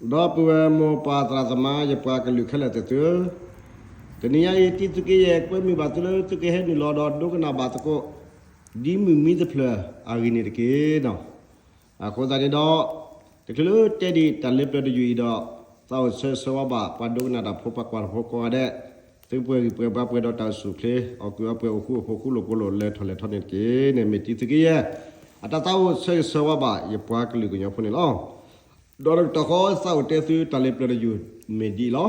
ဒီပုၢ်ဝဲၢ်မိၢ်ပၢ်သရၣ်သမါ ယပှၤကလုာ်ခဲလၢာ်သ့ၣ်သုဧၢ, တနံၤညါအံၤ တံၤသုးက့ယဲၢ် ကွဲမုာ်ဘၣ်သုလၢသုကဟဲနုာ်လီၤဒီးဒိကနၣ်ဘၣ်သကိး ဒ်မုၢ်မံသဖျၢၣ်အဂ့ၢ်န့ၣ်တက့ၢ်. အဃိသတးန့ၣ်ဒီး တချုးလၢတဲဒံးတၢ်လၢပျၢၤတယုၢ်အံၤဒီး သးအိၣ်ဆၢဂ့ၤဆၢဝါဘၣ် ပှၤဒိကနၣ်တၢ်ဖိ ပှၤကွၢ်တၢ်ဖိကိးဂၤဒဲး, သုပှဲၤဂံၢ်ပှဲၤဘါပှဲၤဒီးတၢ်အိၣ်ဆူၣ်အိၣ်ချ့ အီၣ်ကုၢ်အီပှဲၤ အိၣ်ဃူအိၣ်ဖိး ဃူလိာ်ဖိးလိာ် လဲၤထီၣ်လဲၤထီန့ၣ်တက့ၢ်န့ၣ် မ့ၢ်တံၤသုးက့ယဲၢ် အတၢ်သးအိၣ်ဆၢဂ့ၤဆၢဝါဘၣ် ယပှၤကလုာ်ကညီဖိန့ၣ်လီၤ. ဒီးတကတီၢ်ဃီ သးအိၣ်တဲသုတၢ်လၢပျၢၤတယုၢ်မ့ၢ်ဒ်အံၤလီၤ.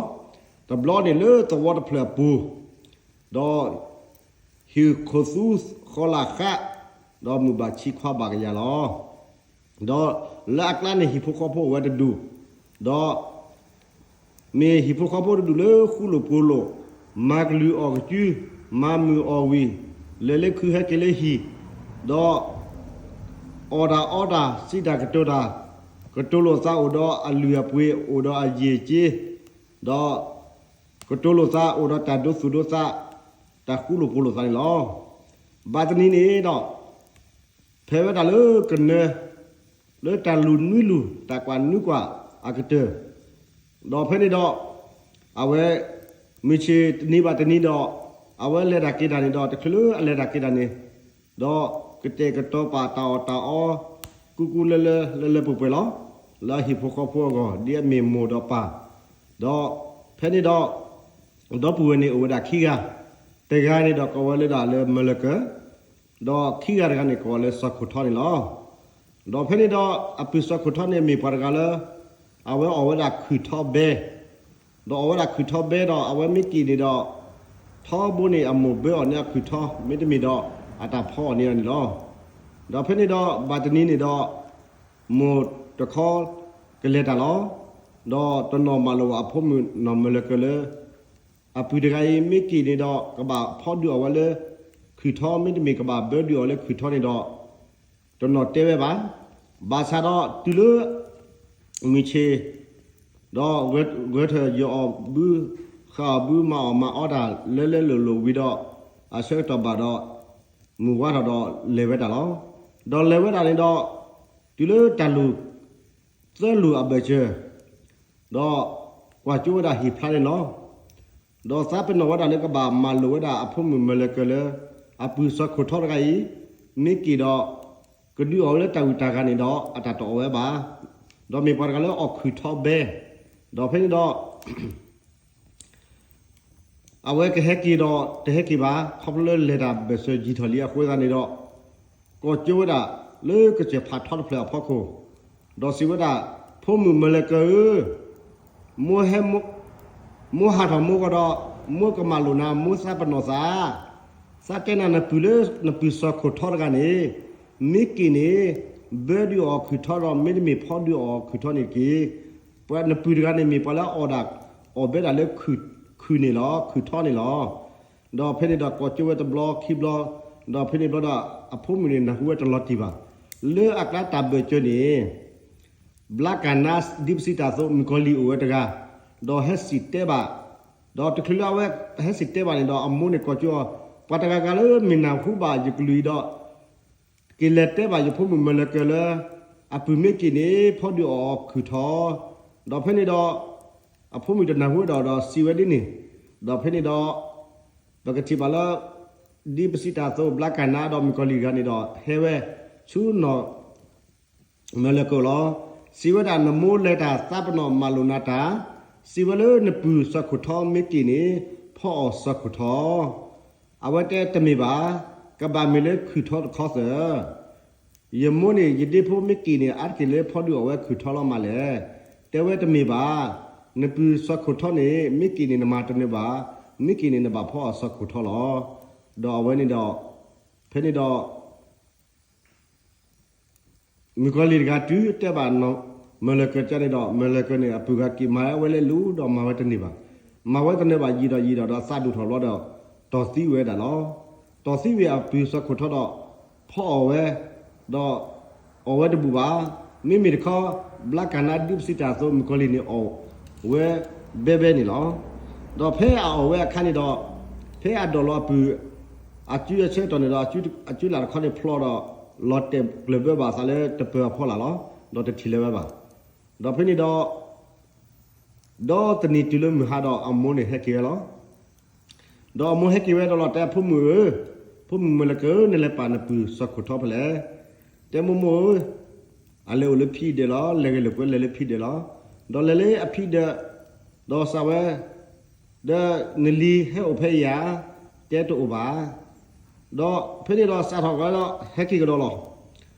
တဘျီန့ၣ်လၢသဝီတဖျၢၣ်အပူၤ, ဒီး ဟံၣ်ခိၣ်သူဃီလာ်ဃး, ဒီးမုၢ်ဘၣ်ဆံခွါဘၣ်ကယၤလီၤ. ဒီးလၢအကျါန့ၣ် ဟံၣ်ဖိဃီဖိအိၣ်ဝဲတဒူၣ်, ဒီး မ့ၢ်ဟံၣ်ဖိဃီဖိတဒူၣ်လၢဃူလိာ်ဖိးလိာ်, မၤကလုၢ်အီၣ်ကစု, မၤမုၢ်အီၣ်ဝံၤ, လဲၤလၢခုဟဲက့ၤလၢဟံၣ်, ဒီး အီၣ်တၢ်အီတၢ် စံးတၢ်ကတိၤတၢ်, ကတိၤလိာ်သးအိၣ်ဒီးအလုၢ်အပှ့ၤ အိၣ်ဒီးအယံာ်အစ့, ဒီး ကတိၤလိာ်သးအိၣ်ဒီးတၢ်ဒိသူၣ်ဒိသး, တၢ်ဃူလိာ်ဖိးလိာ်သးန့ၣ်လီၤ. ဘၣ်တနံၤန့ၣ်ဒီး ဖဲဝဲဒၣ်လၢကနၢၤ လၢတၢ်လူၤနွံလူၤ တၢ်ကွၢ်နွံကွၢ်အကတၢၢ်, ဒီးဖဲန့ၣ်ဒီး အဝဲ မုၢ်ဆ့ၣ်တနံၤဘၣ်တနံၤဒီး အဝဲလဲၤတၢ်က့ၤတၢ်န့ၣ်ဒီး တချုးလၢအလဲၤတၢ်က့ၤတၢ်န့ၣ် ဒီးကတဲာ်ကတီၤပာ်တၢ်အီၣ်တၢ်အီ ကူကူလၢလၢ လၢလၢပှဲၤပှဲၤလီၤ. လၢအဟံၣ်ဖိဃီဖိအဂီၢ် ဒ်အမ့ၢ်မိၢ်ဒီးပၢ်, ဒီးဖဲန့ၣ်ဒီး ဒီပုၢ်ဝဲၢ်န့ၣ်အိၣ်ဝဲဒၣ်ခံဂၤ, တဂၤန့ၣ်ဒီးကိးဝဲလၢဒၣ်လၢမၢလၢကၢၢ်, ဒီးခံဂၤတဂၤန့ၣ် ကိးဝဲလၢစီၤခိၣ်ထီန့ၣ်လီၤ. ဒီးဖဲန့ၣ်ဒီး အပုၢ်စီၤခိၣ်ထီန့ၣ်မ့ၢ်ပှၤတဂၤလၢ အဝဲအီၣ်ဝဲဒၣ်ခုၣ်ထီဘဲ, ဒီးအီၣ်ဝဲဒၣ်ခုၣ်ထီဘဲဒီး အဝဲမ့ၢ်က့ၤန့ၣ်ဒီး ထီဘိန့ၣ် အမိၢ်ဘၢအီၤန့ၢ်အီၤခုၣ်ထီ မ့တမ့ၢ်ဒီး အတၢ်ဖီအီၤန့ၢ်အီၤန့ၣ်လီၤ. ဒီးဖဲန့ၣ်ဒီး ဘၣ်တနံၤန့ၣ်ဒီး မိၢ်တခီ ကလဲၤတၢ်လီၤ. ဒီးတနီၤမၤလိာ်ဘၣ်အဖိမုၣ်နီၢ်မၢလၢကၢၢ်လၢ အပုၢ်တဂၤအံၤ မ့ၢ်က့ၤန့ၣ်ဒီး ကဘၣ်ဖီဒုးအီၣ်ဝဲလၢ ခုၣ်ထီ မ့တမ့ၢ်ကဘၣ်ဘၢဒုးအီၣ်လၢခုၣ်ထီန့ၣ်ဒီး တနီၤတဲဝဲဘၣ်. ဘၣ်ဆၣ်ဒီးတုၤလၢ မုၢ်ဆ့ၣ် ဒီးဂဲၤထၢၣ်ယီၤအီၣ်ဘု ဃၣ်အီၣ်ဘု မၤအီၣ်မၤအီတၢ်လၢလၢလိၤလိၤဝံၤဒီး အဆၢကတီၢ်ဘၣ်ဒီး မုၢ်ဝါထီၣ်ဒီးလဲၤဝဲဒၣ်လီၤ. ဒီးလဲၤဝဲဒၣ်န့ၣ်ဒီး တုၤလၢတၢ်လူၢ် သၢလူၢ်အဘၢၣ်စၢၤ ဒီးကွၢ်ကၠိဝဲဒၣ်ဟံၣ်ဖျါန့ၣ်လီၤ. ဒီးသးပ့ၤနီၣ်ဝဲဒၣ်လၢကဘၣ်မၤလိာ်ဝဲဒၣ်အဖိမုၣ်မၢလၢကၢၢ်လၢ အပုၢ်စီၤခိၣ်ထီတဂၤအံၤ မ့ၢ်က့ၤဒီး ကဒုးအီၣ်ဝဲလၢတၢ်ဂုၤတၢ်ဂၤန့ၣ်ဒီး အတၢ်တအီၣ်ဝဲဘၣ်. ဒီးမ့ၢ်ပှၤတဂၤလၢအီၣ်ခုၣ်ထီဘဲ, ဒီးဖဲန့ၣ်ဒီး အဝဲကဟဲက့ၤဒီးတဟဲက့ၤဘၣ် ခီဖျိလၢလဲၤတၢ်ဘၢၣ်စၢၤယံာ်ထီၣ်လံအဃိသတးန့ၣ်ဒီး ကိးကၠိဝဲဒၣ်လၢကစၢၢ်ဖးထီတဖျၢၣ်အဖီခိၣ်, ဒီးစံးဝဲဒၣ်, ဖိမုၣ်မၢလၢကၢၢ်ဧၢ, မိၢ်ဟဲ မိၢ်ဟးထီၣ်မိၢ်ကဒီး မိၢ်ကမၤလိာ်နၤ မိၢ်သးပနီၣ်သး, သးတဲနၤနပုၢ်လၢ နပုၢ်စီၤခိၣ်ထီတဂၤန့ၣ် မ့ၢ်က့ၤန့ၣ် ဘၢဒုးအီၣ်ခုၣ်ထီဒီး မ့တမ့ၢ်ဖီဒုးအီၣ်ခုၣ်ထီန့ၣ်တက့ၢ်. ပှၤနပုၢ်တဂၤန့ၣ်မ့ၢ်ပှၤလၢအီၣ်ဒၣ် အီၣ်ဘဲဒၣ်လၢ ခုၣ်န့ၣ်လီၤ ခုၣ်ထီန့ၣ်လီၤ. ဒီးဖဲန့ၣ်ဒီးကိးကၠိဝဲတဘျီခံဘျီ, ဒီးဖဲန့ၣ်ဘျီဒီး အဖိမုၣ်န့ၣ်နၢ်ဟူဝဲတလီၤတံၢ်ဘၣ်. လၢအကျါတၢ်ဘၢၣ်စၢၤန့ၣ် ဘျါကၢ်နါ ဒ်ပစံးတၢ်အသိး မုၣ်ကီၤလံၢ်အိၣ်ဝဲတဂၤ, ဒီးဟဲစံၣ်တဲဘၣ်, ဒီးတချုးလၢအဝဲဟဲစံၣ်တဲဘၣ်န့ၣ်ဒီး အမိၢ်န့ၣ်ကိးကၠိအီၤ, ပှၤတဂၤဂၤလၢမ့ၢ်နၢ်ဟူဘၣ်ယကလုၢ်အံၤဒီး က့ၤလဲၤတဲဘၣ်ယဖိမုၣ်မၢလၢကၢၢ်လၢ အပုၢ်မ့ၢ်က့ၤန့ၣ် ဖီဒုးအီၣ်အီၤခုၣ်ထီ, ဒီးဖဲန့ၣ်ဒီး အဖိမုၣ်တနၢ်ဟူဝဲဒီး ဒီးစံးဝဲဒ်န့ၣ်, ဒီးဖဲန့ၣ်ဒီး ပကထံၣ်ဘၣ်လၢ ဒ်ပစံးတၢ်အသိး ဘျါကၢ်နါဒီးမုၣ်ကီၤလံၢ်တဂၤန့ၣ်ဒီး ဟဲဝဲဆူနီၢ် မၢလၢကၢၢ်လီၤ. စံးဝဲဒၣ် နမိၢ်လဲၤတၢ်သးပနီၣ်မၤလိာ်နၤတၢ်, စံးဝဲလၢနပုၢ်စီၤခိၣ်ထီမ့ၢ်က့ၤန့ၣ် ဖီအီၣ်စီၤခိၣ်ထီ. အဝဲတဲတမ့ၢ်ဘၣ်, ကဘၣ်မ့ၢ်လၢခုၣ်ထီတခီသၢၣ်. ယမိၢ်န့ၣ် ယဒ့ဖိမ့ၢ်က့ၤန့ၣ် အါတက့ၢ်လၢဖီဒုးအီၣ်ဝဲခုၣ်ထီလီၤမးလဲၣ်. တဲဝဲတမ့ၢ်ဘၣ်, နပုၢ်စီၤခိၣ်ထီန့ၣ် မ့ၢ်က့ၤန့ၣ်နမၤတနၢၤဘၣ်, မ့ၢ်က့ၤန့ၣ် နဘၣ်ဖီအီၣ်စီၤခိၣ်ထီလီၤ. ဒီးအဝဲန့ၣ်ဒီး ဖဲန့ၣ်ဒီး မုၣ်ကီၤလံၢ်တဂၤတုၤတဲဘၣ် မၢလၢကၢၢ်တကန့ၣ်ဒီး မၢလၢကၢၢ်န့ၣ် အပုၢ်ဂၤက့ၤမၤဝဲလၢလူဒီးမၤဝဲတန့ၢ်ဘၣ်. မၤဝဲတန့ၢ်ဘၣ် ယံာ်ဒီးယံာ်ဒီး ဒီးသးဒိၣ်ထီၣ်ဘျီဒီး တီၢ်သံဝဲဒၣ်လီၤ. တီၢ်သံဝံၤအပုၢ်စီၤခိၣ်ထီဒီး ဖီအီၣ်ဝဲ, ဒီးအီၣ်ဝဲတဘူၣ်ဘၣ်. မ့မ့ၢ်တခီ ဘျါကၢ်နါဒ်ပစံးတၢ်အသိး မုၣ်ကီၤလံၢ်န့ၣ်အီၣ်ဝဲဘဲဘဲန့ၣ်လီၤ. ဒီးဖဲအအီၣ်ဝဲအခါန့ၣ်ဒီး ဖဲအဒိးလီၤအပုၢ် အစုအဆၢကတီၢ်န့ၣ်ဒီး အစုလၢ်တခီန့ၣ်ဖျီဒီး လီၤတဲာ်ကျၢၢ်ဘၢဘၣ်အသးလၢတပၢၤအဖီလာ်လီၤ. ဒီးတထံၣ်လၢၤဝဲဘၣ်. ဒီးဖဲန့ၣ်ဒီး ဒီးတနံၤတုၤလၢမုၢ်ဟါဒီးအမိၢ်န့ၣ်ဟဲက့ၤဝဲလီၤ. ဒီးအမိၢ်ဟဲက့ၤဝဲဒီးလီၤတဲအဖိမုၣ်ဧၢ, ဖိမုၣ်မၢလၢကၢဧၢ, နလဲၤပာ်နပုၢ်စီၤခိၣ်ထီဖဲလဲၣ်. တဲမိၢ်မိၢ်ဧၢ, အလဲၤအိၣ်လၢဖံဒၢးလီၤ, လဲၤဂ့ၤလိာ်ကွဲလဲၤလၢဖံဒၢးလီၤ. ဒီးလဲၤလၢအဖံဒၢး, ဒီးစံးဝဲ, ဒီးနလံၤဟဲအိၣ်ဖဲယၤ, တဲတအိၣ်ဘၣ်. ဒီးဖဲန့ၣ်ဒီးစးထီၣ်ကဒီး ဟဲက့ၤကဒီးလီၤ.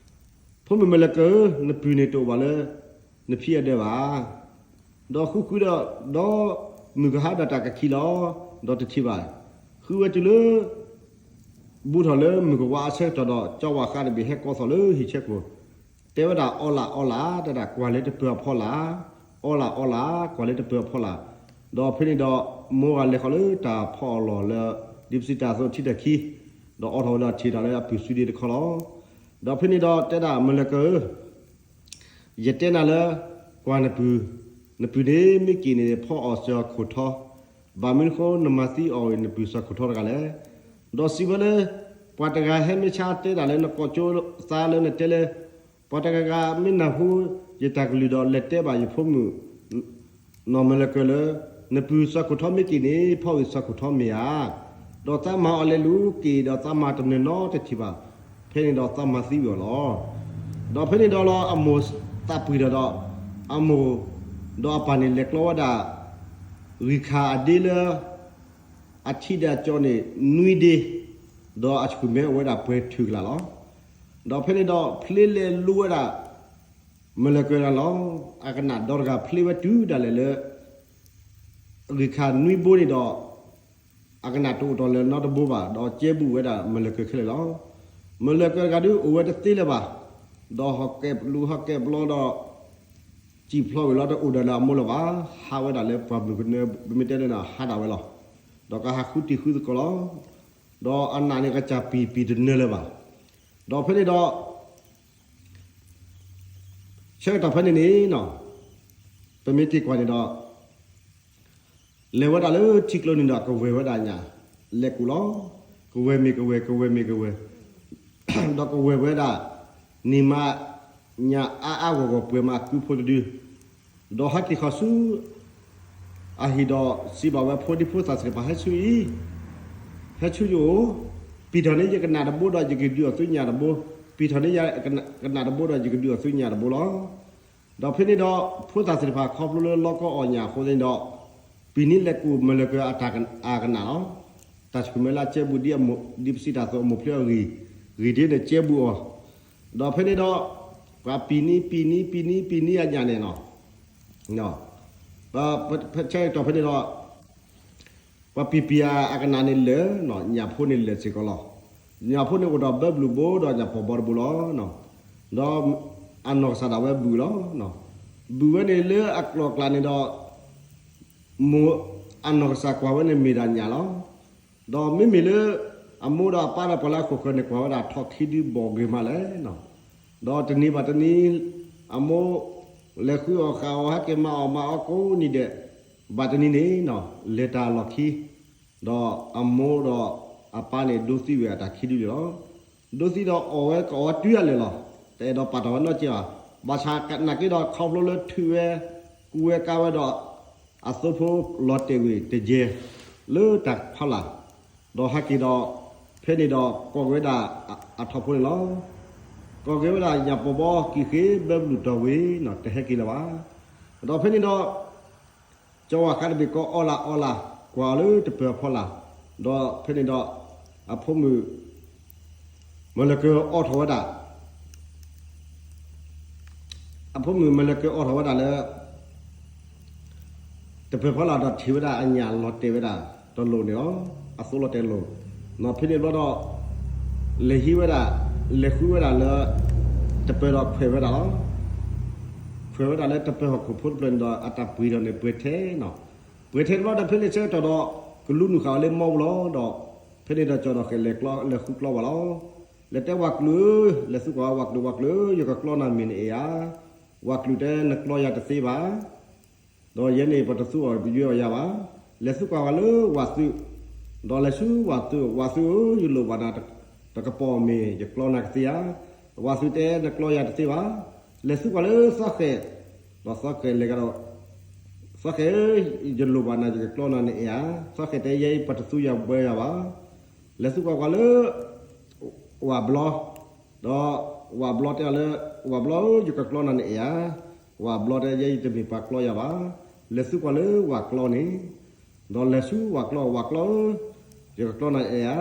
ဖိမုၣ်မၢလၢကၢဧၢ, နပုၢ်န့ၣ်တအိၣ်ဘၣ်လၢ နဖံအဒၢးဘၣ်. ဒီးဃုဃုဒီး, ဒီးမုၢ်ကဟါဒီးတၢ်ကခံးလီၤ, ဒီးတထံၣ်ဘၣ်. ဃုဝဲတုၤလၢ ဘူးထီၣ်လၢမုၢ်ကဝါအဆၢကတီၢ်ဒီး ကၠီဝၣ်ဃးတဘ့ၣ်ဟဲကိးသီၣ်လၢဟံၣ်ဆၢခိၣ်, တဲဝဲဒၣ်အီလၢ်အီလၢ်, တဲဒၣ်ကွၢ်လၢတပၢၤအဖီလာ်, အီလၢ်အီလၢ်, ကွၢ်လၢတပၢၤအဖီလာ်. ဒီးဖဲန့ၣ်ဒီး မိၢ်ဂၤလဲၤဃီၤလၢတၢ်ဖီအီၣ်လီၢ်လၢ ဒ်ပစံးတၢ်အသိးထံတၢ်ခံ, ဒီးအိးထီၣ်ဝဲဒီးထံၣ်တၢ်လၢအပုၢ်စုဒ့တခီလီၤ. ဒီးဖဲန့ၣ်ဒီးတဲဒၣ်မၢလၢကၢဧၢ, ယတဲနၤလၢ ကွၢ်နပုၢ်, နပုၢ်န့ၣ်မ့ၢ်က့ၤန့ၣ် ဖီအီၣ်စီၤခိၣ်ထီ, ဘၣ်မနုၤဃိနမၤသံအီၣ်ဝဲနပုၢ်စီၤခိၣ်ထီတဂၤလဲၣ်. ဒီးစံးဝဲလၢ ပှၤတဂၤဟဲမ့ၢ်ဆါတဲတၢ်လၢနကိးကၠိသါလၢနတဲလၢ ပှၤတဂၤဂၤမ့ၢ်နၢ်ဟူယတၢ်ကလုၢ်ဒီးလဲၤတဲဘၣ်ယဖိမုၣ် နီၢ်မၢလၢကၢလၢ နပုၢ်စီၤခိၣ်ထီမ့ၢ်က့ၤန့ၣ် ဖီဝဲစီၤခိၣ်ထီမ့ၢ်ဧါ. ဒီးသးမၤအီၤလဲၤလူၤက့ၤဒီးသးမၤတနၢၤနီတထံၣ်ဘၣ်. ဖဲန့ၣ်ဒီးသးမၤသံဝဲအီၤလီၤ. ဒီးဖဲန့ၣ်ဒီးလီၤအမိၢ်သးပှံၤထီၣ်ဒီး အမိၢ် ဒီးအပၢ်န့ၣ်လဲၤကျီဝဲဒၣ် ဂံၢ်ခါအဒ့လၢ အထံၣ်ဒီးအကၠီန့ၣ် နွံဒ့, ဒီးအဆူၣ်မဲအိၣ်ဝဲဒၣ်ပှဲၤထုကလးလီၤ. ဒီးဖဲန့ၣ်ဒီးဖျ့လဲၤလိဝဲဒၣ် မၢလၢကၢဒၣ်လီၤ. အကနၣ်ဒီတဂၤဖျ့ဝဲတုၤဒၣ်လဲာ်လၢ ဂံၢ်ခါနွံဘိန့ၣ်ဒီး အကနၣ်တအိၣ်ထီၣ်လၢၤနီတဘိဘၣ်, ဒီးကဲဘူးဝဲဒၣ်မၢလၢကၢခဲလၢာ်လီၤ. မၢလၢကၢတဂၤဒုးအိၣ်ဝဲတသ့လၢၤဘၣ်, ဒီးဟီၣ်ကဲးလူၤဟီၣ်ကဲးပျီဒီး စံၣ်ဖျီဝံၤလီၤတအိၣ်ဒီးလၢအမိၢ်လၢၤဘၣ်, ဟးဝဲဒၣ်လၢပှၢ်မုၢ်ကနၢ ပမ့ၢ်တဲန့ၣ်ဒီးဟးဒၣ်ဝဲလီၤ. ဒီးကဟးဃုတံၢ်ဃုသကိးလီၤ. ဒီးအနၢ်န့ၣ်ကစၢ်ပံာ်ပံာ်တနၢၤလၢၤဘၣ်. ဒီးဖဲန့ၣ်ဒီး ဆၢကတီၢ်ဖဲန့ၣ်န့ၣ် ပမ့ၢ်က့ၤကွၢ်န့ၣ်ဒီး လဲၤဝဲဒၣ်လၢထံကျိန့ၣ်ဒီး ကဝဲၤဝဲဒၣ်ညၣ်လဲၤကူးလီၤ. ကဝဲၤမ့ၢ်ကဝဲၤ ကဝဲၤမ့ၢ်ကဝဲၤ ဒီးကဝဲၤဝဲဒၣ် နံၤမး ညၣ်အါအါဂီၢ်ဂီၢ်ပှဲၤမးကုဖိတဒု ဒီးဟဲက့ၤဃီၤဆူ အဟံၣ်ဒီးစံးဘၣ်ဝဲဖိဒံဖိသၣ်သ့ၣ်တဖၣ် ဟဲဆူအံၤ, ဟဲဆူယအိၣ်, ပံာ်ထီၣ်န့ၢ်ယကနၣ်တဘိဒီးယကဒုးအီၣ်သုညၣ်တဘိ, ပံာ်ထီၣ်န့ၢ်ယကနၣ်တဘိဒီးယကဒုးအီၣ်သုညၣ်တဘိလီၤ. ဒီးဖဲန့ၣ်ဒီး ဖိသၣ်သ့ၣ်တဖၣ်ခီဖျိလၢလီကီအီၣ်ညၣ်အဃိသတးန့ၣ်ဒီး ပံာ်န့ၢ်လဲၤကူးမၢလၢကၢအတၢ်အကနၣ်လီၤ. တၢ်ဆူၣ်မဲလၢအကဲဘူးဒ်အမိၢ် ဒ်ပစံးတၢ်အသိးအမိၢ်ဖျဲအဂံၢ်, ဂံၢ်ဒ်န့ၣ်ကဲဘူးအီၤ, ဒီးဖဲန့ၣ်ဒီး ပှၤပံာ်န့ၢ် ပံာ်န့ၢ် ပံာ်န့ၢ် ပံာ်န့ၢ်အညၣ်န့ၣ်လီၤ. ဖဲဆၢကတီၢ်ဖဲန့ၣ်ဒီး ပှၤပံာ်ပံာ်အကနၣ်န့ၣ်လၢာ်, ညၣ်ဖိန့ၣ်လၢာ်စ့ၢ်ကီးလီၤ. ညၣ်ဖိန့ၣ်အိၣ်ဒီးဘၢဘျုးဘိဒီးညၣ်ပီၤဘီတဘိလီၤ. ဒီးအနီၢ်ကစၢ်ဒၣ်ဝဲဘုၣ်လီၤ. ဘုၣ်ဝဲန့ၣ်လၢအကျိၤအကျဲန့ၣ်ဒီး မိၢ်အနီၢ်ကစၢ်ကွၢ်ဝဲန့ၣ်မ့ၢ်ဒၣ်ညၣ်လီၤ. ဒီးမ့မ့ၢ်လၢ အမိၢ်ဒီးအပၢ်ဒီးပှၤလၢအဃိာ်ဃၢၤန့ၣ် ကွၢ်ဝဲဒၣ်ထီၣ်ခံဒုဘီၣ်ဂ့ၤမးလဲၣ်. ဒီးတနံၤဘၣ်တနံၤ အမိၢ် လဲၤဃုအီၣ်ဃုအီ ဟဲက့ၤမၤအီၣ်မၤအီကိးနံၤဒဲး, ဘၣ်တနံၤန့ၣ် လဲၤတၢ်လီၢ်ခံ ဒီးအမိၢ်ဒီးအပၢ်န့ၣ် ဒိးသံဝဲအတၢ်ခံဒုန့ၣ်လီၤ. ဒိးသံဒီးအီၣ်ဝဲကအီၣ်ဝဲတုၤအလၢာ်လီၤ. တအဲၣ်ဒိးပာ်တ့ၢ်ဝဲနီတစဲးဘၣ်. ဘၣ်ဆၣ်သနာ်က့ဒီး ခီဖျိလၢထုးဝဲ ကူဝဲကါဝဲဒီး အသိဖိလီၤတဲာ်ဝံၤတယဲၢ် လၢတၢ်ဖီလာ်, ဒီးဟဲက့ၤဒီး ဖဲန့ၣ်ဒီးကိးက့ၤဝဲဒၣ်အထီၣ်ဖိန့ၣ်လီၤ. ကိးက့ၤဝဲဒၣ်ညၣ်ပီၤဘီကံၢ်ဃ့ဘၢဘျုးတီၢ်ဝံၤ တဟဲက့ၤလၢၤဘၣ်. ဒီးဖဲန့ၣ်ဒီး ကၠီဝါဃးတဘ့ၣ်ကိးအီလၢ်အီလၢ် ကွၢ်အီၤလၢတပၢၤအဖီလာ်, ဒီးဖဲန့ၣ်ဒီး အဖိမုၣ် မၢလၢကၢအိးထီၣ်ဝဲဒၣ် အဖိမုၣ်မၢလၢကၢအိးထီၣ်ဝဲဒၣ်လၢ တပၢၤဖီလာ်ဒီးထံၣ်ဝဲဒၣ်အညၣ်လီၤတဲာ်ဝဲဒၣ်တလိၣ်န့ၣ်လီၤ. အသိလီၤတဲာ်လိၤ, နီၢ်ဖဲန့ၣ်ဘျီဒီး လဲၤဟံးဝဲဒၣ် လဲၤဃုဝဲဒၣ်လၢ တပၢၤဒီးခွဲးဝဲဒၣ်လီၤ. ခွဲးဝဲဒၣ်လၢတပၢၤဟီၣ်ခိၣ်ဖိတဖျၢၣ်န့ၣ်ဒီး အတၢ်ပှ့ၤထီၣ်န့ၣ်ပှဲၤထဲနီၤ. ပှဲၤထဲတဘျီဒီး ဖဲန့ၣ်ဆၢကတီၢ်ဒီး ကလူနုာ်ဃာ်အီၤလၢမီပူၤလီၤဒီး ဖဲန့ၣ်ဒီးကၠီဒီးဃဲၤလဲၤဃုကျီဘၣ်လီၤ. လဲၤတဲဝၤကျုာ်ဧၢ, လဲၤသူကွၢ်ဝဲဝၤကျုာ်, ဝၤကျုာ်ဧၢ, ယကကျီနၤမ့ၢ်နအဲၣ်ဧါ. ဝၤကျုာ်တဲ နကျီယၤတသ့ဘၣ် ဒီးယဲန့ၣ် ပတသူအီၤယွဲအီၤယၤဘၣ်. လဲၤသူကွၢ်ဝဲလၢဝၤသုး, ဒီးလဲၤဆူဝၤသုး, ဝၤသုးဧၢ, ယလိၣ်ဘၣ်နၤတကပီၤမ့ၢ် ယကျီနၤကသ့ဧါ. ဝၤသုးတဲ နကျီယၤတသ့ဘၣ်. လဲၤသူကွၢ်လၢသီဃဲၤ, ဒီးသီဃဲၤလဲၤကဒီး သီဃဲဧၢ, ယလိၣ်ဘၣ်နၤ ယကကျီနၤနအဲၣ်ဧါ. သီဃဲတဲ ယဲအံၤပှၤတသူယၤဘှီယၤဘၣ်. လဲၤဆူကွၢ်ကွၢ်လၢ ဝၣ်ဘျီ, ဒီးဝၣ်ဘျီတဲအီၤလၢ ဝၣ်ဘျီဧၢ, ယကကျီနၤနအဲၣ်ဧါ. ဝၣ်ဘျီတဲ ယဲအံၤတမ့ၢ်ပှၤကျီယၤဘၣ်. လဲၤဆူကွၢ်လၢဝၣ်ကျီန့ၣ်, ဒီးလဲၤဆူဝၣ်ကျီ, ဝၣ်ကျီဧၢ, ယကကျီနၤနအဲၣ်ဧါ.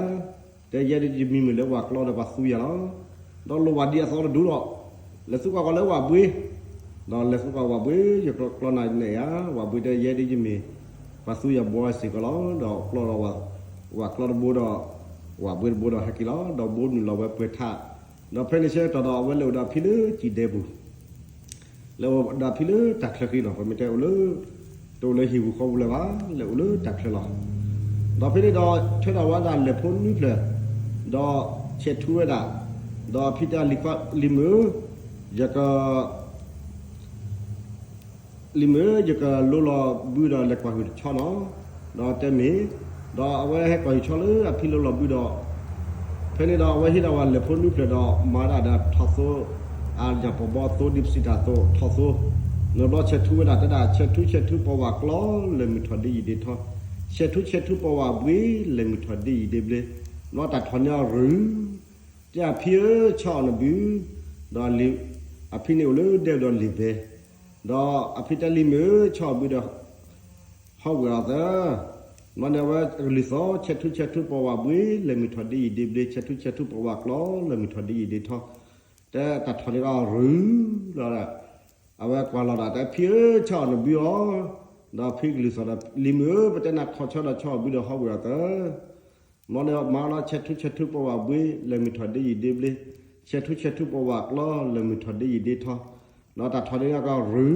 တဲ ယဲဒ်ယမံၤမုာ်လၢဝၣ်ကျီဒီးပှၤသူယၤလီၤ. ဒီးလိၣ်ဘၣ်ဒ်အသီတဒူလီၤ. လဲၤဆူကွၢ်ကွၢ်လၢဝၣ်ဘှ့, ဒီးလဲၤဆူကွၢ်ဝၣ်ဘှ့, ယကကျီနၤနအဲၣ်ဧါ. ဝၣ်ဘှ့တဲ ယဲဒ်ယမ့ၢ်ပှၤသူယၤဘှီစ့ၢ်ကီးလီၤ. ဒီးကျီဒီးဝၣ်ကျီတဘိဒီး ဝၣ်ဘှ့တဘိဒီးဟဲက့ၤလီၤ. ဒီးဘိနုာ်လီၤဝဲပှဲၤထး, ဒီးဖဲန့ၣ်ဆဲးကတီၢ်ဒီး အဝဲလဲၤအိၣ်ဒီးအဖံလၢစံၣ်ဒဲပူၤ လဲၤအိၣ်ဒီးအဖံလၢတၢ်ချၢဃံလီၤ. ပမ့ၢ်တဲအိၣ်လၢ, တအိၣ်လၢဟံၣ်ပူၤဃီပူၤလၢၤဘၣ်, လဲၤအိၣ်လၢတၢ်ချၢလီၤ. ဒီးဖဲန့ၣ်ဒီး ဆၢထၢၣ်ဝဲဒၣ်လဲၤဖိနွံဖျၢၣ်, ဒီးဆဲးထူဝဲဒၣ်, ဒီးအဖံတဲ လံၤမုာ်ဧၢ, ယက လံၤမုာ်ဧၢ, ယကလိလီၤဘုဒီးလဲၤကွၢ်ဟုၣ်တဆီနီၤ. ဒီးတဲမ့ၢ်, ဒီးအဝဲဟဲကွၢ်ဟုၣ်ဆီလၢအဖံလိလီၤဘုဒီး, ဖဲန့ၣ်ဒီးအဝဲဟ့ၣ်ဒၣ်ဝဲလဲၤဖိနွံဖျၢၣ်ဒီး မၤဒၣ်ဒီးထီၣ်သိ, အညၣ်ပီၤဘီသိဒ်ပစံးတၢ်အသိးထီၣ်သိ, နဘျီဆဲးထူဝဲဒၣ်တဲဒၣ် ဆဲးထူဆဲးထူပှၤဝၣ်ကျီ လဲၤမုၢ်ထီၣ်ဒ်ယံၤဒ်ထီ, ဆဲးထူဆဲးထူပှၤဝၣ်ဘှ့ လဲၤမုၢ်ထီၣ်ဒ်ယံၤဒ်ဘျ့, ဘျီတၢ်ထီၣ်န့ၢ်အီၤရုၤ တဲအဖံဧၢ ဆီၣ်အီၤနဘု, ဒီးအဖံန့ၣ်အိၣ်လၢဒဲဒီးလံာ်ဘဲ, ဒီးအဖံတဲ လံၤမုာ်ဧၢ, ဆီၣ်အီၤဘုဒီး ဟီၣ်ဝဲအီၤသၢ, မ့ၢ်န့ၣ်အဝဲကလုၢ်သီ ဆဲးထူဆဲးထူပှၤဝၣ်ဘှ့ လဲၤမုၢ်ထီၣ်ဒ်ယံၤဒ်ဘျ့, ဆဲးထူဆဲးထူပှၤဝၣ်ကျီ လဲၤမုၢ်ထီၣ်ဒ်ယံၤဒ်ထီ, တဲတၢ်ထီၣ်န့ၢ်အီၤရုၤလီၤဒီး အဝဲကွၢ်လီၤဒီး တဲဖံဧၢ ဆီၣ်အီၤနဘုအီၤ, ဒီးဖံကလုၢ်သီၣ်ဒီး လံၤမုာ်ဧၢ ပတဲနၤခီၣ်ဆီဒီးဆီၣ်အီၤဘုဒီးဟီၣ်ဝဲအီၤသၢ မ့ၢ်န့ၣ်မၤလီၤ ဆဲးထူဆဲးထူပှၤဝၣ်ဘှ့ လဲၤမုၢ်ထီၣ်ဒ်ယံၤဒ်ဘျ့, ဆဲးထူဆဲးထူပှၤဝၣ်ကျီ လဲၤမုၢ်ထီၣ်ဒ်ယံၤဒ်ထီ, ဒီးတၢ်ထီၣ်န့ၢ်အီၤကရုၤ, လီၤလီၤ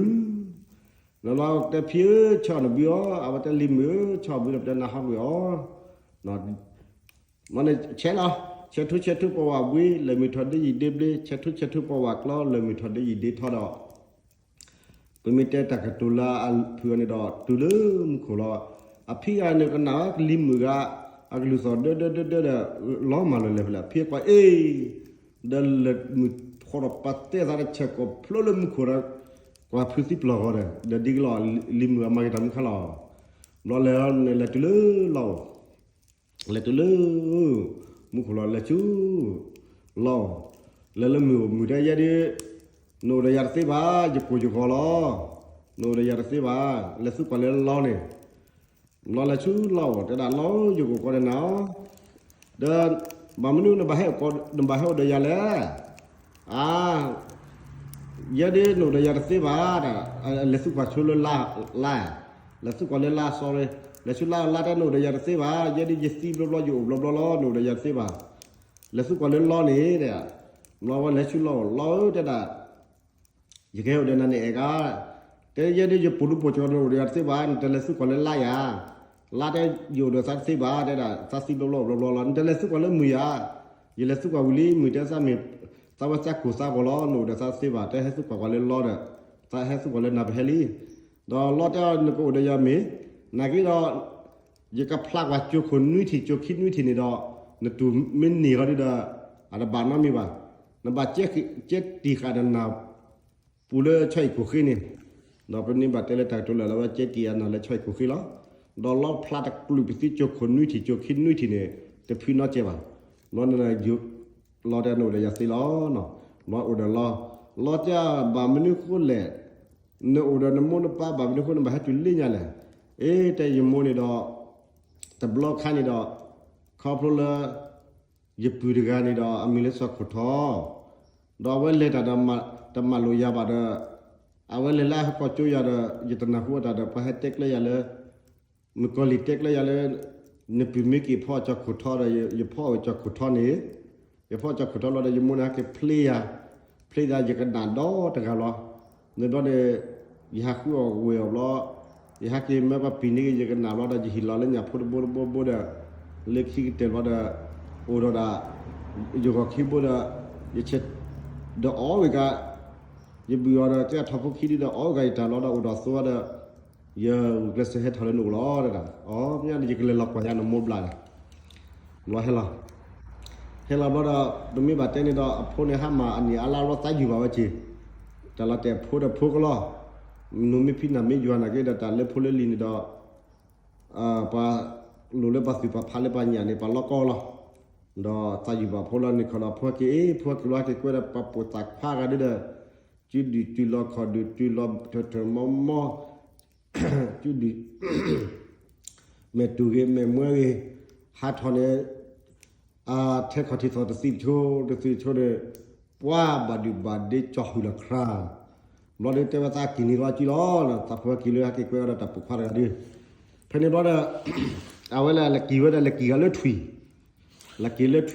တဲဖံဧၢ ဆီၣ်အီၤနဘုအီၤ, အဝဲတဲလံၤမုာ်ဧၢ ဆီၣ်အီၤဘုဒီးပတဲနၤဟီၣ်ဝဲအီၤ မ့ၢ်န့ၣ်ဆဲးလီၤ, ဆဲးထူဆဲးထူပှၤဝၣ်ဘှ့ လဲၤမုၢ်ထီၣ်ဒ်ယံၤဒ်ဘျ့, ဆဲးထူဆဲးထူပှၤဝၣ်ကျီ လဲၤမုၢ်ထီၣ်ဒ်ယံၤဒ်ထီဒီး ပမ့ၢ်တဲတၢ်ကတိၤလၢအဖုၣ်အီၤန့ၣ်ဒီး တုၤလၢမူခိၣ်လီၤ. အဖံဂၤန့ၣ်ကနၣ်ဝဲကလံၤမုာ်ဂၤ အကလုၢ်သီၣ်ဒၢဒၢဒၢဒၢဒီး လီၤမၢ်လီၤလဲၤဖဲလဲၣ် အဖံကွၢ်အ့ၣ်, ဒီးလၢမုၢ်ဃီဒီးပာ်တဲသးဒီးဆဲးကိးဖျိလၢမူခိၣ်ဒီး ကွၢ်ဖုသံပျီၢ်ဂီၤဒီး ဒီးဒ်ကလီၤ လံၤမုာ်အမၤက့ၤတၢ်မုၢ်ခါလီၤ. ဘျီလဲၤန့ၣ် လဲၤတုၤလၢလီၢ်အိၣ် လဲၤတုၤလၢ မူခိၣ်လီၤ လဲၤဆူ လီၢ်, လဲၤလၢမုၢ်အိၣ်မုၢ်တဲယဲဒၣ်, နအိၣ်ဒီးယၤတသ့ဘၣ် ယကိၢ်ယဂီၤလီၤ, နအိၣ်ဒီးယၤတသ့ဘၣ်, လဲၤသူကွၢ်လၢလီၢ်န့ၣ်, လီၢ်လဲၤဆူလီၢ်အိၣ် တဲဒၣ်လီၢ် ယကအိၣ်ကီးဒီးနၤ, ဒီး ဘၣ်မနုၤ နဘၣ်ဟဲအိၣ်ဒီးယၤလဲၣ် အါ, ယဲဒၣ်နအိၣ်ဒီးယၤတသ့ဘၣ်, လဲၤသူကွၢ်ဆူလၢလါ, လဲၤသူကွၢ်လၢလါ sorry, လဲၤဆူလါ လါတဲနအိၣ်ဒီးယၤတသ့ဘၣ်, ယဲဒၣ်ယသံဘျီဘျီ ယအိၣ်ဘျီဘျီလီၤ နအိၣ်ဒီးယၤတသ့ဘၣ်, လဲၤသူကွၢ်လၢလီၢ်န့ၣ်, လီၢ်ဝဲလဲၤဆူလီၢ်အိၣ် လီၢ်ဧၢ တဲဒၣ် ယကဟဲအိၣ်ဒီးနၤန့ၣ်အဲၣ်ဂၤ, တဲယဲဒၣ်ယပိာ်လူပိာ်ကၠီၤ နအိၣ်ဒီးယၤတသ့ဘၣ် နတလဲၤသူကွၢ်လၢလါယၤ, လါတဲယအိၣ်ဒီးသးတသ့ဘၣ် တဲဒၣ် သးသံဘျီဘျီအိၣ်ဘျီဘျီလီၤ နတလဲၤသူကွၢ်လၢမုၢ်ယၤ, ယလဲၤသူကွၢ်ဝံၤလံ မုၢ်တဲသးမ့ၢ် သးဝဲသးကိၢ်သးဂီၤလီၤ နအိၣ်ဒီးသးတသ့ဘၣ် တဲဟဲသူကွၢ်ကွၢ်လၢလီၢ်ဒီး, သးဟဲသူကွၢ်လၢနၤပဟဲလံ, ဒီးလီၢ်တဲအီၤ နကအိၣ်ဒီးယၤမ့ၢ်, နာ်က့ဒီး ယကဖျါကွၢ်ကၠိခိၣ်နွံထံၣ် ကၠိခံနွံထံၣ်န့ၣ်ဒီး နတူၢ်မ့ၢ်န့ၢ်လီၤဒုဒီး အတဘၣ်နီတမံၤဘၣ်, နဘၣ်ကဲတံာ်ဃာ်နနၢ်ပူၤလၢဆီဟံၣ်ခိၣ်ဃ့န့ၣ်, ဒီးပမ့ၢ်ဘၣ်တဲလၢတၢ်ကတိၤလၢာ်လၢဝဲကဲတံာ်အနၢ်လၢဆီဟံၣ်ခိၣ်ဃ့လီၤ, ဒီးလီၢ်ဖျါတကလုာ်ပသံကၠိခိၣ်နွံထံၣ် ကၠိခံနွံထံၣ်န့ၣ် တဖုနီတစဲးဘၣ်, ဘျီန့ၣ် လီၢ်တဲနအိၣ်ဒီးယၤသ့လီၤ, ဘျီအိၣ်ဒီးလီၢ်, လီၢ်တဲဘၣ်မနုၤဃိလဲၣ် နအိၣ်ဒီးနမိၢ်နပၢ်ဘၣ်မနုၤဃိ နဘၣ်ဟဲတုၤလၢညါလဲၣ်, အ့ တဲယမိၢ်န့ၣ်ဒီး တဘျီခါန့ၣ်ဒီး ခီဖျိလၢ ယပုၢ်တဂၤန့ၣ်ဒီး အမံၤလၢစီၤခိၣ်ထီ, ဒီးအဝဲလဲၤတၢ်ဒီး တမၤလိာ်ယၤဘၣ်ဒီး အဝဲလဲၤလၢဟီၣ်ကီၢ်ကၠိယၤဒီး ယတနၢ်ဟူအတၢ်ဒီး ပှၤဟဲတဲကျဲယၤလၢ မုၣ်ကီၤလံၢ်တဲကျဲယၤလၢ နပုၢ်မ့ၢ်က့ၤဖီအီၣ်စီၤခိၣ်ထီဒီး ယဖီအီၣ်စီၤခိၣ်ထီန့ၣ်, ယဖီအီၣ်စီၤခိၣ်ထီလီၤဒီး ယမိၢ်န့ၣ်ဟဲက့ၤဖျ့ယၤ, ဖျ့ယၤယကနၣ်ဒီတဂၤလီၤ, န့ၣ်ဘျီန့ၣ် ယဟးဃုအီၣ်ဝဲအီၤဘျီ, ယဟဲက့ၤမၢပှၤပံာ်န့ၢ်က့ၤ ယကနၣ်ဘျီဒီး ယဟ့ၣ်လီၤလၢညၣ်ဖိတဘိတဘိဘိဒီး လၢခံကတၢၢ်ဘျီဒီး အိၣ်ဒီးဒၣ် ယဂီၤခံဘိဒီး ယဆဲး ဒီးအီၣ်ဝဲက ယဘုၣ်အီၤဒီး ကဲထီၣ်ဖိခံဒုဒီး အီၣ်ဝဲကယတၢ်လီၤဒီး အိၣ်ဒီးသိဒီး ယဂုာ်ကျဲးစၢးဟဲထီၣ်လၢနအိၣ်လီၤတဒၣ်, အီ မ့ၢ်န့ၣ် ယကလဲၤလီၤကွၢ်ယၤနမိၢ်ဘျီန့ၣ်, ဘျီဟဲလီၤ, ဟဲလီၤဘျီဒီး ပမ့ၢ်ဘၣ်တဲန့ၣ်ဒီး အဖိန့ၣ်ဟါမၢ်အနံၣ်အါလါဘျီသးယုၢ်ဘၣ်ဝဲက့ၤ, တၢ်လီၤတဲာ်ဖိဒီးဖိကလီၤ, နမ့ၢ်ဖံးနၤမ့ၢ်ယွၤနာ်က့ဒီး တၢ်လၢဖိလၢလံၤန့ၣ်ဒီး ပှၤလိၣ်လၢပှၤသုးပှၤဖးလၢပှၤညၣ်န့ၣ် ပှၤလီၤကီလီၤ. ဒီးသးယုၢ်ဘၣ်ဖိလီၤန့ၣ်ခီဒီး ဖိဟဲက့ၤအ့ၣ် ဖိဟဲက့ၤလီၤ ဟဲက့ၤကွဲဒီး ပှၤပိာ်သးခွါဂၤဒုဒီး စုဒုၣ်စုလီၤခီၣ်ဒုၣ်စုလီၤထၢၣ်ထၢၣ်မီမီ စုဒုၣ် မဲာ်တူၢ်ဂ့ၤ မဲာ်မွဲဂ့ၤ ဟးထီၣ်န့ၣ် ထဲခီၣ်ထံးသီၣ်တသံတဆိ တသံတဆိန့ၣ် ပှၤဘၣ်ဒုၣ်ဘၣ်ဒ့ကၠီၣ်ဟုၣ်လီၤခရါ ဘျီဒီးတဲဝဲသးက့ၤန့ၢ်လီၤကံလီၤ သးဖိဟဲက့ၤလၢဟဲက့ၤကွဲဒီးတၢ်ပိာ်ခွါတဂၤဒု ဖဲန့ၣ်ဘျီဒီး အဝဲလၢလဲၤက့ၤဝဲဒၣ်လဲၤက့ၤဂၤလၢထွံၣ် လဲၤက့ၤလၢထွံၣ်လီၤဒီး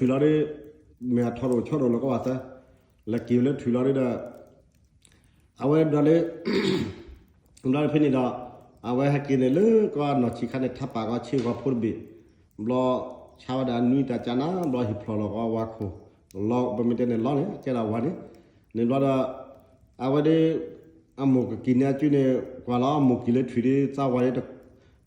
မ့ၢ်အထီၣ်တအိၣ်ဆီတအိၣ်လီၤကီဘၣ်သၢ လဲၤက့ၤလၢထွံၣ်လီၤဒီး အဝဲဒီးလၢ ဘျီဖဲန့ၣ်ဒီး အဝဲဟဲက့ၤန့ၣ်လၢကီၢ်နီၢ်ဆံးခါန့ၣ် ထးပာ်ကီဆ့ဂီၤဖိတဘ့ၣ် ဘျီ ဆါဝဲဒၣ်နွံတၢ်ကၢနၤ ဘျီဟံးဖျိးလီၤကီဝါခိၣ် လီၤ ပမ့ၢ်တဲန့ၣ်လီၤန့ၣ် ကဲလၢဝါန့ၣ် န့ၣ်ဘျီဒီး အဝဲဒီး အမိၢ်ကက့ၤန့ၢ်အစုန့ၣ် ကွၢ်လီၤ အမိၢ်က့ၤလၢထွံၣ်ဒီး သးဝါန့ၣ် တ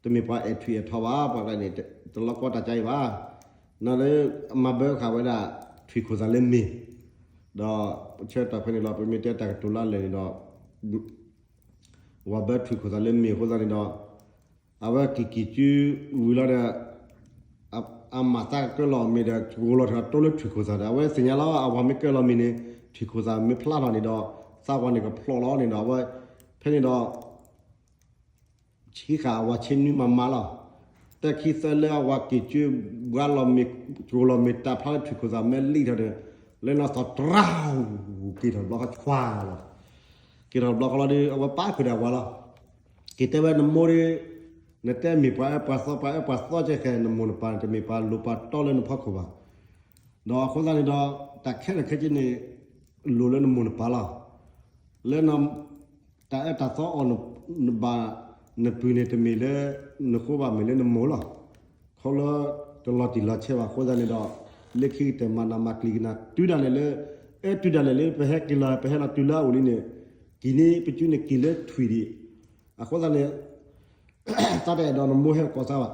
မ့ၢ်ပှၤအဲၣ်ထွံၣ်အဲၣ်ထီဘၣ် ပှၤဂၤန့ၣ် တလီၤကီတၢ်ကါအံၤဘၣ် နီၢ်လၢ မၤဘၢဃာ်ဝဲဒၣ်ထွံၣ်ခိၣ်သးလၢမ့ၢ် ဒီး ဆၢကတီၢ်ဖဲန့ၣ်လီၤ ပမ့ၢ်တဲတၢ်ကတိၤလၢအလၢာ်န့ၣ်ဒီး ဝၤဘၢထွံၣ်ခိၣ်သးလၢမ့ၢ်အဃိသတးန့ၣ်ဒီး အဝဲက့ၤက့ၤစုဝံၤလီၤဒီး အမၤသးကကၢလီၤမ့ၤဒီး ကကိးလီၤထီၣ်တိလၢထွံၣ်ခိၣ်သးဒီး အဝဲသ့ၣ်ညါလီၤ အဝၤမ့ၢ်ကၢလီၤမ့ၤန့ၣ် ထွံၣ်ခိၣ်သးမ့ၢ်ဖျါထီၣ်န့ၣ်ဒီး သးဝါန့ၣ်ကဖျိးလီၤန့ၣ်ဒီး အဝဲ ဖဲန့ၣ်ဒီး ဆံဃာ်အဝၤဆ့နွံမးမးလီၤ. တၢ်ခံသၢလၢအဝၤက့ၤကၢဘှါလီၤမ့ၤ ကကိးလီၤမ့ၤတၢ်ဖျါလၢထွံၣ်ခိၣ်သးမ့ၢ်လံထီၣ်ဒီး လၢနီၢ်သီတြၢ် က့ၤထီၣ်ဘျီဃီဆွါလီၤ. က့ၤထီၣ်ဘျီဃီလီၤဒီး အဝဲပာ်ဃုာ်ဒီးအဝၤလီၤ. က့ၤတဲဝဲနမိၢ်ဒီး နတဲမ့ၢ်ပှၤအၢပှၤသီပှၤအၢပှၤသီကဲဃဲ နမိၢ်နပၢ်န့ၣ် တမ့ၢ်ပှၤလိၣ်ပှၤတီလၢနဖီခိၣ်ဘၣ်. ဒီးအဃိသတးန့ၣ်ဒီး တၢ်ခဲလၢာ်ခဲဆ့န့ၣ် လိၣ်လၢနမိၢ်နပၢ်လီၤ. လၢ တၢ်အၢတၢ်သီအီၣ်နဘၣ် နပုၢ်န့ၣ်တမ့ၢ်လၢ နဃိဘၣ်မ့ၢ်လၢနမိၢ်လီၤ. ခီလၢ တလီၤတံၢ်လီၤဆဲးဘၣ်အဃိသတးန့ၣ်ဒီး လၢခံကတၢၢ်မၤနးမၤကျံၤကနၤ တုၤဒၣ်လဲာ်လၢ အဲၣ်တုၤဒၣ်လဲာ်လၢ ပဟဲက့ၤလီၤ ပဟဲလီၤတုၤလၢအအိၣ်လံန့ၣ် က့ၤန့ၣ်ပစုန့ၣ်က့ၤလၢထွံၣ်ဒံး အဃိသတးန့ၣ် သးတအဲၣ်ဒိးနမိၢ်ဟဲအိၣ်ကီးသးဘၣ်.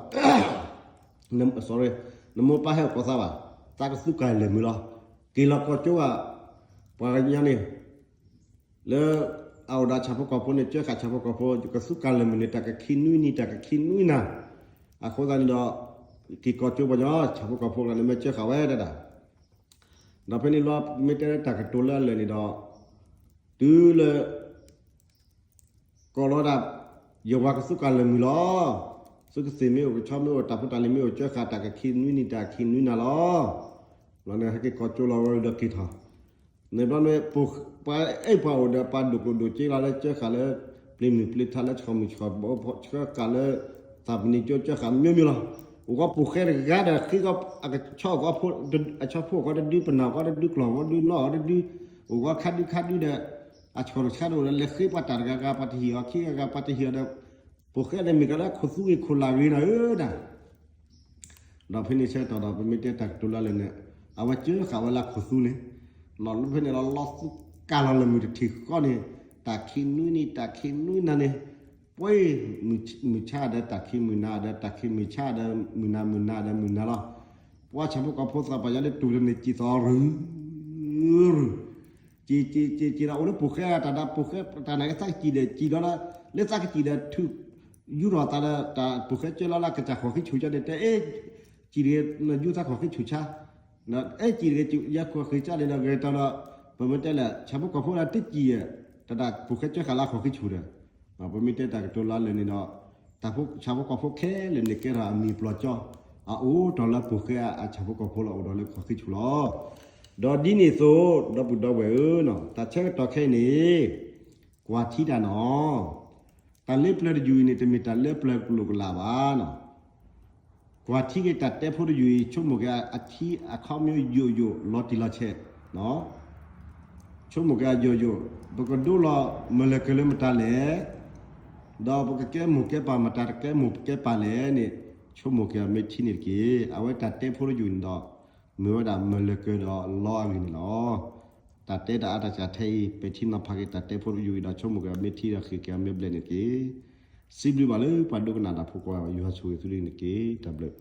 sorry နမိၢ်ပၢ်ဟဲအိၣ်ကီးသးဘၣ်. သးကသူကၢ်လဲၤမုာ်လီၤ. က့ၤလီၤကီၢ်ကၠိဘၣ် ပှၤကညီန့ၣ် လၢ အအိၣ်ဒီးဆၣ်ဖိကီၢ်ဖိန့ၣ် ကၢဃာ်ဆၣ်ဖိကီၢ်ဖိ ကသူကၢ်လဲၤမုာ်န့ၣ် တၢ်ကခံနွံနံၤ တၢ်ကခံနွံနၤ အဃိသတးန့ၣ်ဒီး က့ၤကီၢ်ကၠိပှၤညီ ဆၣ်ဖိကီၢ်ဖိကျါန့ၣ် မ့ၢ်ကၢဃာ်ဝဲဒၣ် ဒီးဖဲန့ၣ်လီၤ မ့ၢ်တဲလၢတၢ်ကတိၤလၢအလၢာ်န့ၣ်ဒီး တုၤလၢ ကိးလီၤဒၣ် ယဝၤကသူကၢ်လဲၤမုာ်လီၤ. သုကသ့ၣ်မ့ၢ်အိၣ် ကဆီမ့ၢ်အိၣ် တၢ်ဖိတၢ်လံၤမ့ၢ်အိၣ် ကၢဃာ်တၢ်ကခံနွံနံၤ တၢ်ကခံနွံနၤလီၤ. ဘျီန့ၣ် ဟဲက့ၤကီၢ်ကၠိလီၤဝဲဒီးက့ၤထီၣ် န့ၣ်ဘျီန့ၣ် ပှၤအဲၣ်ပှၤအိၣ်ဒီးပှၤဒိၣ်ကျိၣ်ဒိၣ်စ့လီၤလၢကၢဃာ်လၢ ပျ့ၤမုၢ်ပျ့ၤထးလၢဆှီၣ်မုၢ်ဆှီၣ်ဘီ ကၢဃာ်လၢ သးပနံၤကၠိ ကၢဃာ်မျိုးမျိုးလီၤ. အိၣ်ဂီၢ်ပိာ်ဃဲတဂၤဒီး ဃ့ကီး အကဆီအိၣ်ဂီၢ်ဖိ အဆီဖိအိၣ်ဂီၢ်တဒု ပနၢ်အိၣ်ဂီၢ်တဒု ကျီၢ်ဂီၢ်တဒု လီၢ်ဂီၢ်တဒု အိၣ်ဂီၢ်ခါဒုခါဒုဒီး အဆီၣ်တဆါတအိၣ်ဒီး လဲၤဃ့ပှၤတၢ်တဂၤဂၤ ပှၤတဟံၣ်အီၤခံဂၤဂၤ ပှၤတဟံၣ်အီၤဒီး ပိာ်ဃဲန့ၣ်မ့ၢ်ကလၢခိၣ်သူဂ့ၤခိၣ်လၢ်ဂ့ၤနၤဧၢဒၣ် ဒီးဖဲန့ၣ်ဆၢကတီၢ်ဒီး ပမ့ၢ်တဲတၢ်ကတိၤလၢလၢာ်န့ၣ် အဝဲကၢဃာ်ဝဲလၢခိၣ်သူန့ၣ် လီၤလၢဖဲန့ၣ်လီၤ လီၤသူကၢ်လီၤလၢမုၢ်တထံၣ်ဃီန့ၣ် တၢ်ခံနွံနံၤ တၢ်ခံနွံနၤန့ၣ် ပှၤမုၢ်ဆါဒီးတၢ်ခံမုၢ်နၤဒီး တၢ်ခံမုၢ်ဆါဒီး မုၢ်နၤမုၢ်နၤဒီးမုၢ်နၤလီၤ. ပှၤဆၣ်ဖိကီၢ်ဖိသးပှၢ်ယၤလၢတူၢ်လၢန့ၣ် ကံၢ်သီရူၤ ကံၢ် ကံၢ် ကံၢ်ဒီးအိၣ်လၢပိာ်ဃဲတၢ်ဒီး ပိာ်ဃဲတၢ်နာ်က့သးကစံၣ်ဒီး ကံၢ်လီၤလၢ လၢသးကစံၣ်ဒီး ထုး ယူၢ်ထီၣ်သးဒီး တၢ်ပိာ်ဃဲကၢလီၤလၢကစၢ်ဃီၤဃံဆူၣ်ကၠီန့ၣ် တဲအဲၣ် စံၣ်တဂ့ၤ နယူၢ်သးဃီၤဃံဆူၣ်ဆါ အဲၣ်စံၣ်တဂ့ၤ ယၤဃီၤဃံဆါန့ၣ်ဒီး ဂဲၤတီၤဒီး ပမ့ၢ်တဲလဲၣ် ဆၣ်ဖိကီၢ်ဖိဒီးတစံၣ် တၢ်ပိာ်ဃဲကၢဃာ်လၢဃီၤဃံဆူၣ်ဒီး ပမ့ၢ်တဲတၢ်ကတိၤလၢလၢာ်န့ၣ်ဒီး တၢ်ဖိ ဆၣ်ဖိကီၢ်ဖိခဲလၢာ်န့ၣ် ကဲထီၣ်အမံၤပျီၢ်ကၠီ အအိၣ်တီၢ်လၢပိာ်ဃဲအဆၣ်ဖိကီၢ်ဖိလီၤ အိၣ်ဒီးလၢဃီၤဃံဆူၣ်လီၤ. ဒီးဒ်န့ၣ်အသိး ဒီပုၢ်ဒီဝဲၢ်ဧၢ, တၢ်ဆၢကတီၢ်ခဲအံၤန့ၣ် ကွၢ်ထံတၢ်နီၤ, တၢ်လၢပျၢၤတယုၢ်အံၤန့ၣ် တမ့ၢ်တၢ်လၢပျၢၤကလိာ်ကလာ်ဘၣ်နီၤ. ကွၢ်ထံက့ၤတၢ်တဲဖိတယုၢ်အံၤ ဆိကမိၣ်က့ၤအထံအခီပညီယိာ်ယိာ် လီၤတံၢ်လီၤဆဲး ဆိကမိၣ်က့ၤအယိာ်ယိာ်, ပကဒိလီၤမုၢ်လၢၤကၢၤလၢမတၤလဲၣ်, ဒီးပကကဲမိၢ်ကဲပၢ်မတၤတကဲမိၢ်ကဲပၢ်လဲၣ်န့ၣ်, ဆိကမိၣ်က့ၤအမ့ၢ်ထံန့ၣ်တက့ၢ်. အဝဲတၢ်တဲဖိတယုၢ်န့ၣ်ဒီး မ့ၢ်ဝဲဒၣ်မုၢ်လၢၤကၢၤဒီးလီအဂ့ၢ်န့ၣ်လီၤ. တၢ်တဲတၢ်အါတၢ်စှၤထဲအံၤ ပဲာ်ထံနီၤဖးက့ၤတၢ်တဲဖိတယုၢ်အံၤဒီး ဆိကမိၣ်က့ၤအမ့ၢ်ထံဒီးဃ့ၢ်က့ၤအမ့ၢ်ဘျဲၣ်န့ၣ်တက့ၢ်. စံးဘျုးဘၣ်လၢပှၤဒိကနၣ်တၢ်ဖိကိးဂၤ ယွၤဆိၣ်ဂ့ၤသုတဂ့ၤန့ၣ်တက့ၢ်. တၢ်ဘျုး